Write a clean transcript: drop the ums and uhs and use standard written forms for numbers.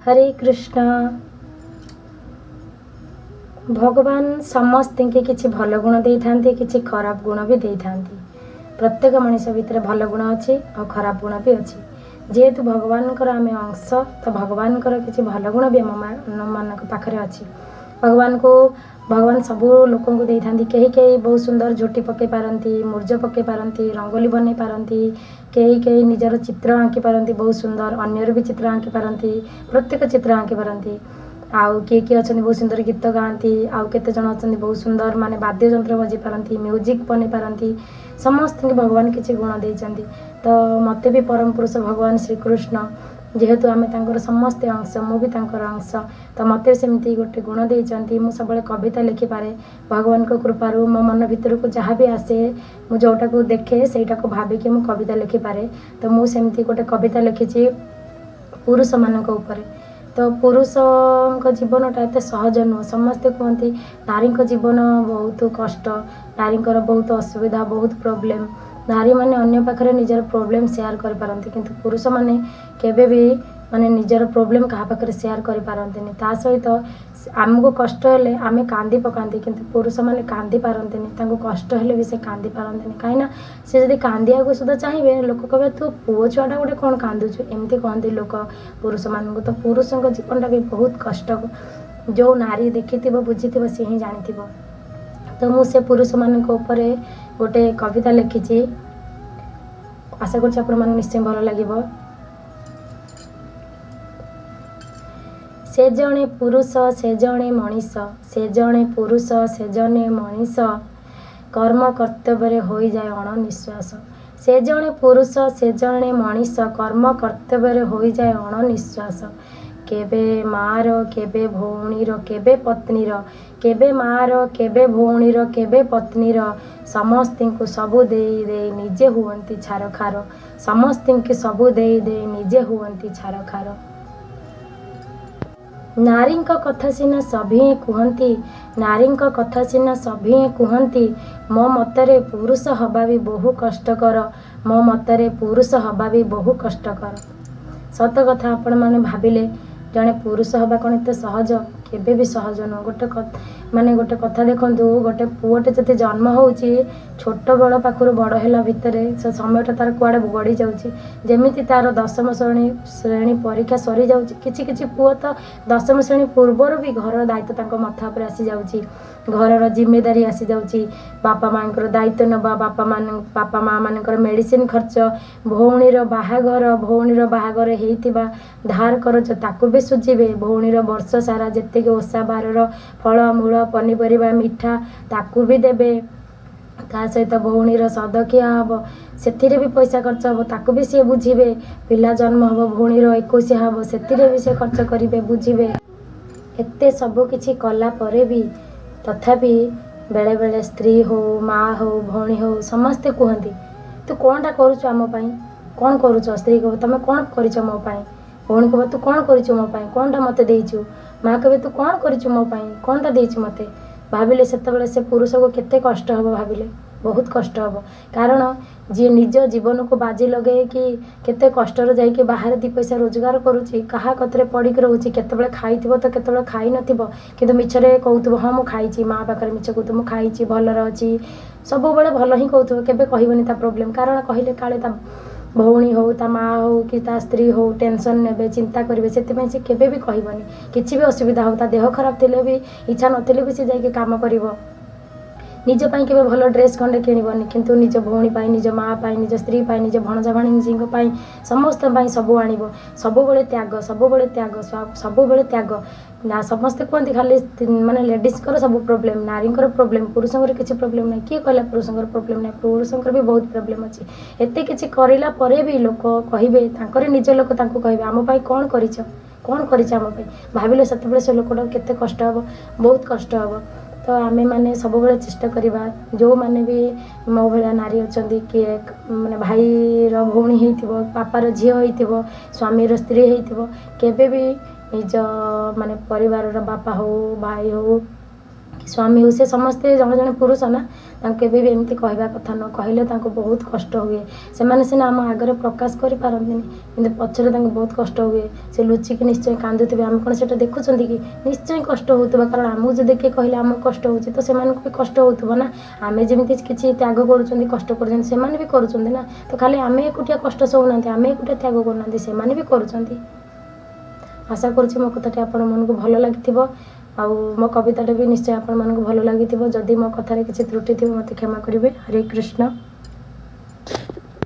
ହରେ କୃଷ୍ଣ। ଭଗବାନ ସମସ୍ତଙ୍କୁ କିଛି ଭଲ ଗୁଣ ଦେଇଥାନ୍ତି, କିଛି ଖରାପ ଗୁଣ ବି ଦେଇଥାନ୍ତି। ପ୍ରତ୍ୟେକ ମଣିଷ ଭିତରେ ଭଲ ଗୁଣ ଅଛି ଆଉ ଖରାପ ଗୁଣ ବି ଅଛି। ଯେହେତୁ ଭଗବାନଙ୍କର ଆମେ ଅଂଶ, ତ ଭଗବାନଙ୍କର କିଛି ଭଲ ଗୁଣ ବି ଆମ ମାନଙ୍କ ପାଖରେ ଅଛି। ଭଗବାନଙ୍କୁ ଭଗବାନ ସବୁ ଲୋକଙ୍କୁ ଦେଇଥାନ୍ତି। କେହି କେହି ବହୁତ ସୁନ୍ଦର ଝୋଟି ପକାଇ ପାରନ୍ତି, ମୁରୁଜ ପକାଇ ପାରନ୍ତି, ରଙ୍ଗୋଲି ବନେଇ ପାରନ୍ତି। କେହି କେହି ନିଜର ଚିତ୍ର ଆଙ୍କି ପାରନ୍ତି ବହୁତ ସୁନ୍ଦର, ଅନ୍ୟର ବି ଚିତ୍ର ଆଙ୍କି ପାରନ୍ତି, ପ୍ରତ୍ୟେକ ଚିତ୍ର ଆଙ୍କି ପାରନ୍ତି। ଆଉ କିଏ କିଏ ଅଛନ୍ତି ବହୁତ ସୁନ୍ଦର ଗୀତ ଗାଆନ୍ତି, ଆଉ କେତେ ଜଣ ଅଛନ୍ତି ବହୁତ ସୁନ୍ଦର ମାନେ ବାଦ୍ୟଯନ୍ତ୍ର ବଜାଇ ପାରନ୍ତି, ମ୍ୟୁଜିକ୍ ବନେଇ ପାରନ୍ତି। ସମସ୍ତଙ୍କୁ ଭଗବାନ କିଛି ଗୁଣ ଦେଇଛନ୍ତି। ତ ମୋତେ ବି ପରମ ପୁରୁଷ ଭଗବାନ ଶ୍ରୀକୃଷ୍ଣ, ଯେହେତୁ ଆମେ ତାଙ୍କର ସମସ୍ତେ ଅଂଶ, ମୁଁ ବି ତାଙ୍କର ଅଂଶ, ତ ମୋତେ ସେମିତି ଗୋଟେ ଗୁଣ ଦେଇଛନ୍ତି। ମୁଁ ସବୁବେଳେ କବିତା ଲେଖିପାରେ। ଭଗବାନଙ୍କ କୃପାରୁ ମୋ ମନ ଭିତରକୁ ଯାହା ବି ଆସେ, ମୁଁ ଯେଉଁଟାକୁ ଦେଖେ ସେଇଟାକୁ ଭାବିକି ମୁଁ କବିତା ଲେଖିପାରେ। ତ ମୁଁ ସେମିତି ଗୋଟେ କବିତା ଲେଖିଛି ପୁରୁଷମାନଙ୍କ ଉପରେ। ତ ପୁରୁଷଙ୍କ ଜୀବନଟା ଏତେ ସହଜ ନୁହଁ। ସମସ୍ତେ କୁହନ୍ତି ନାରୀଙ୍କ ଜୀବନ ବହୁତ କଷ୍ଟ, ନାରୀଙ୍କର ବହୁତ ଅସୁବିଧା, ବହୁତ ପ୍ରୋବ୍ଲେମ୍। ନାରୀମାନେ ଅନ୍ୟ ପାଖରେ ନିଜର ପ୍ରୋବ୍ଲେମ୍ ସେୟାର କରିପାରନ୍ତି, କିନ୍ତୁ ପୁରୁଷମାନେ କେବେ ବି ମାନେ ନିଜର ପ୍ରୋବ୍ଲେମ୍ କାହା ପାଖରେ ସେୟାର କରିପାରନ୍ତିନି। ତା ସହିତ ଆମକୁ କଷ୍ଟ ହେଲେ ଆମେ କାନ୍ଦି ପକାନ୍ତି, କିନ୍ତୁ ପୁରୁଷମାନେ କାନ୍ଦି ପାରନ୍ତିନି। ତାଙ୍କୁ କଷ୍ଟ ହେଲେ ବି ସେ କାନ୍ଦି ପାରନ୍ତିନି, କାହିଁକିନା ସେ ଯଦି କାନ୍ଦିବାକୁ ସୁଦ୍ଧା ଚାହିଁବେ, ଲୋକ କହିବେ ତୁ ପୁଅ ଛୁଆଟା ଗୋଟେ କ'ଣ କାନ୍ଦୁଛୁ, ଏମିତି କହନ୍ତି ଲୋକ ପୁରୁଷମାନଙ୍କୁ। ତ ପୁରୁଷଙ୍କ ଜୀବନଟା ବି ବହୁତ କଷ୍ଟ। ଯେଉଁ ନାରୀ ଦେଖିଥିବ, ବୁଝିଥିବ, ସିଏ ହିଁ ଜାଣିଥିବ। ତ ମୁଁ ସେ ପୁରୁଷମାନଙ୍କ ଉପରେ ଗୋଟେ କବିତା ଲେଖିଛି। ଆଶା କରୁଛି ଆପଣମାନଙ୍କୁ ନିଶ୍ଚୟ ଭଲ ଲାଗିବ। ସେ ଜଣେ ପୁରୁଷ, ସେ ଜଣେ ମଣିଷ, ସେ ଜଣେ ପୁରୁଷ, ସେ ଜଣେ ମଣିଷ, କର୍ମ କର୍ତ୍ତବ୍ୟରେ ହୋଇଯାଏ ଅଣନିଶ୍ୱାସ। ସେ ଜଣେ ପୁରୁଷ, ସେ ଜଣେ ମଣିଷ, କର୍ମ କର୍ତ୍ତବ୍ୟରେ ହୋଇଯାଏ ଅଣନିଶ୍ୱାସ। କେବେ ମାଆର, କେବେ ଭଉଣୀର, କେବେ ପତ୍ନୀର, କେବେ ମାଆର, କେବେ ଭଉଣୀର, କେବେ ପତ୍ନୀର, ସମସ୍ତଙ୍କୁ ସବୁ ଦେଇ ଦେଇ ନିଜେ ହୁଅନ୍ତି ଛାରଖାର। ସମସ୍ତଙ୍କୁ ସବୁ ଦେଇ ଦେଇ ନିଜେ ହୁଅନ୍ତି ଛାରଖାର। ନାରୀଙ୍କ କଥା ସିନା ସଭିଏଁ କୁହନ୍ତି, ନାରୀଙ୍କ କଥା ସିନା ସଭିଏଁ କୁହନ୍ତି, ମୋ ମତରେ ପୁରୁଷ ହବା ବି ବହୁ କଷ୍ଟକର। ମୋ ମତରେ ପୁରୁଷ ହବା ବି ବହୁ କଷ୍ଟକର। ସତ କଥା, ଆପଣମାନେ ଭାବିଲେ ଜଣେ ପୁରୁଷ ହେବା କ'ଣ ଏତେ ସହଜ? କେବେ ବି ସହଜ ନୁହଁ। ଗୋଟେ ମାନେ ଗୋଟେ କଥା ଦେଖନ୍ତୁ, ଗୋଟେ ପୁଅଟେ ଯଦି ଜନ୍ମ ହେଉଛି, ଛୋଟବେଳ ପାଖରୁ ବଡ଼ ହେଲା ଭିତରେ ସେ ସମୟଟା ତା'ର କୁଆଡ଼େ ଗଡ଼ି ଯାଉଛି। ଯେମିତି ତା'ର ଦଶମ ଶ୍ରେଣୀ ପରୀକ୍ଷା ସରିଯାଉଛି, କିଛି କିଛି ପୁଅ ତ ଦଶମ ଶ୍ରେଣୀ ପୂର୍ବରୁ ବି ଘରର ଦାୟିତ୍ୱ ତାଙ୍କ ମଥା ଉପରେ ଆସିଯାଉଛି, ଘରର ଜିମ୍ମେଦାରୀ ଆସିଯାଉଛି, ବାପା ମାଆଙ୍କର ଦାୟିତ୍ୱ ନେବା, ବାପା ମାଆ ମାନଙ୍କର ମେଡ଼ିସିନ ଖର୍ଚ୍ଚ, ଭଉଣୀର ବାହାଘର, ଭଉଣୀର ବାହାଘର ହେଇଥିବା ଧାର କରଜ ତାକୁ ବି ସୁଝିବେ, ଭଉଣୀର ବର୍ଷ ସାରା ଯେତିକି ଓଷା ବାରର ଫଳ ମୂଳ ପନିପରିବା ମିଠା ତାକୁ ବି ଦେବେ, ତା ସହିତ ଭଉଣୀର ସଦଖିଆ ହେବ, ସେଥିରେ ବି ପଇସା ଖର୍ଚ୍ଚ ହେବ, ତାକୁ ବି ସିଏ ବୁଝିବେ, ପିଲା ଜନ୍ମ ହେବ, ଭଉଣୀର ଏକୋଇଶିଆ ହେବ, ସେଥିରେ ବି ସେ ଖର୍ଚ୍ଚ କରିବେ, ବୁଝିବେ। ଏତେ ସବୁ କିଛି କଲା ପରେ ବି ତଥାପି ବେଳେବେଳେ ସ୍ତ୍ରୀ ହଉ, ମା' ହଉ, ଭଉଣୀ ହଉ, ସମସ୍ତେ କୁହନ୍ତି ତୁ କ'ଣଟା କରୁଛୁ ଆମ ପାଇଁ, କ'ଣ କରୁଛ? ସ୍ତ୍ରୀ କହିବ ତମେ କ'ଣ କରିଛ ମୋ ପାଇଁ? ଭଉଣୀ କହିବ ତୁ କ'ଣ କରିଛୁ ମୋ ପାଇଁ, କ'ଣଟା ମୋତେ ଦେଇଛୁ? ମା' କହିବେ ତୁ କ'ଣ କରିଛୁ ମୋ ପାଇଁ, କ'ଣଟା ଦେଇଛୁ ମୋତେ? ଭାବିଲେ ସେତେବେଳେ ସେ ପୁରୁଷକୁ କେତେ କଷ୍ଟ ହେବ, ଭାବିଲେ ବହୁତ କଷ୍ଟ ହେବ। କାରଣ ଯିଏ ନିଜ ଜୀବନକୁ ବାଜି ଲଗେଇକି କେତେ କଷ୍ଟରେ ଯାଇକି ବାହାରେ 2 ପଇସା ରୋଜଗାର କରୁଛି, କାହା କତିରେ ପଡ଼ିକି ରହୁଛି, କେତେବେଳେ ଖାଇଥିବ ତ କେତେବେଳେ ଖାଇନଥିବ, କିନ୍ତୁ ମିଛରେ କହୁଥିବ ହଁ ମୁଁ ଖାଇଛି, ମା' ପାଖରେ ମିଛ କହୁଥିବ ମୁଁ ଖାଇଛି, ଭଲରେ ଅଛି, ସବୁବେଳେ ଭଲ ହିଁ କହୁଥିବ, କେବେ କହିବନି ତା ପ୍ରୋବ୍ଲେମ୍। କାରଣ କହିଲେ କାଳେ ତା ଭଉଣୀ ହଉ, ତା ମା' ହଉ କି ତା ସ୍ତ୍ରୀ ହଉ ଟେନସନ୍ ନେବେ, ଚିନ୍ତା କରିବେ, ସେଥିପାଇଁ ସେ କେବେ ବି କହିବନି। କିଛି ବି ଅସୁବିଧା ହଉ, ତା ଦେହ ଖରାପ ଥିଲେ ବି, ଇଚ୍ଛା ନଥିଲେ ବି ସେ ଯାଇକି କାମ କରିବ। ନିଜ ପାଇଁ କେବେ ଭଲ ଡ୍ରେସ୍ ଖଣ୍ଡେ କିଣିବନି, କିନ୍ତୁ ନିଜ ଭଉଣୀ ପାଇଁ, ନିଜ ମା' ପାଇଁ, ନିଜ ସ୍ତ୍ରୀ ପାଇଁ, ନିଜ ଭଣଜା ଭାଣିଜୀଙ୍କ ପାଇଁ, ସମସ୍ତଙ୍କ ପାଇଁ ସବୁ ଆଣିବ। ସବୁବେଳେ ତ୍ୟାଗ, ସବୁବେଳେ ତ୍ୟାଗ, ସବୁବେଳେ ତ୍ୟାଗ। ନା ସମସ୍ତେ କୁହନ୍ତି ଖାଲି ମାନେ ଲେଡ଼ିଜ୍ଙ୍କର ସବୁ ପ୍ରୋବ୍ଲେମ୍, ନାରୀଙ୍କର ପ୍ରୋବ୍ଲେମ୍, ପୁରୁଷଙ୍କର କିଛି ପ୍ରୋବ୍ଲେମ୍ ନାହିଁ। କିଏ କହିଲା ପୁରୁଷଙ୍କର ପ୍ରୋବ୍ଲେମ୍ ନାହିଁ? ପୁରୁଷଙ୍କର ବି ବହୁତ ପ୍ରୋବ୍ଲେମ୍ ଅଛି। ଏତେ କିଛି କରିଲା ପରେ ବି ଲୋକ କହିବେ, ତାଙ୍କରି ନିଜ ଲୋକ ତାଙ୍କୁ କହିବେ ଆମ ପାଇଁ କ'ଣ କରିଛ, କ'ଣ କରିଛ ଆମ ପାଇଁ? ଭାବିଲେ ସେତେବେଳେ ସେ ଲୋକଟାକୁ କେତେ କଷ୍ଟ ହେବ, ବହୁତ କଷ୍ଟ ହେବ। ତ ଆମେମାନେ ସବୁବେଳେ ଚେଷ୍ଟା କରିବା, ଯେଉଁମାନେ ବି ମୋ ଭଳିଆ ନାରୀ ଅଛନ୍ତି, କିଏ ମାନେ ଭାଇର ଭଉଣୀ ହେଇଥିବ, ବାପାର ଝିଅ ହେଇଥିବ, ସ୍ୱାମୀର ସ୍ତ୍ରୀ ହେଇଥିବ, କେବେ ବି ନିଜ ମାନେ ପରିବାରର ବାପା ହଉ, ଭାଇ ହଉ ସ୍ୱାମୀ ହେଉ, ସେ ସମସ୍ତେ ଜଣେ ଜଣେ ପୁରୁଷ ନା, ତାଙ୍କୁ କେବେ ବି ଏମିତି କହିବା କଥା ନୁହଁ। କହିଲେ ତାଙ୍କୁ ବହୁତ କଷ୍ଟ ହୁଏ। ସେମାନେ ସିନା ଆମ ଆଗରେ ପ୍ରକାଶ କରିପାରନ୍ତିନି, କିନ୍ତୁ ପଛରେ ତାଙ୍କୁ ବହୁତ କଷ୍ଟ ହୁଏ। ସେ ଲୁଚିକି ନିଶ୍ଚୟ କାନ୍ଦୁଥିବେ। ଆମେ କ'ଣ ସେଇଟା ଦେଖୁଛନ୍ତି କି? ନିଶ୍ଚୟ କଷ୍ଟ ହେଉଥିବ, କାରଣ ଆମକୁ ଯଦି କିଏ କହିଲେ ଆମକୁ କଷ୍ଟ ହେଉଛି, ତ ସେମାନଙ୍କୁ ବି କଷ୍ଟ ହେଉଥିବ ନା। ଆମେ ଯେମିତି କିଛି ତ୍ୟାଗ କରୁଛନ୍ତି, କଷ୍ଟ କରୁଛନ୍ତି, ସେମାନେ ବି କରୁଛନ୍ତି ନା। ତ ଖାଲି ଆମେ ଏକୁଟିଆ କଷ୍ଟ ସହୁନାହାନ୍ତି, ଆମେ ଏକୁଟିଆ ତ୍ୟାଗ କରୁନାହାନ୍ତି, ସେମାନେ ବି କରୁଛନ୍ତି। ଆଶା କରୁଛି ମୋ କଥାଟି ଆପଣମାନଙ୍କୁ ଭଲ ଲାଗିଥିବ ଆଉ ମୋ କବିତାଟା ବି ନିଶ୍ଚୟ ଆପଣମାନଙ୍କୁ ଭଲ ଲାଗିଥିବ। ଯଦି ମୋ କଥାରେ କିଛି ତ୍ରୁଟି ଥିବ, ମୋତେ କ୍ଷମା କରିବେ। ହରେ କୃଷ୍ଣ।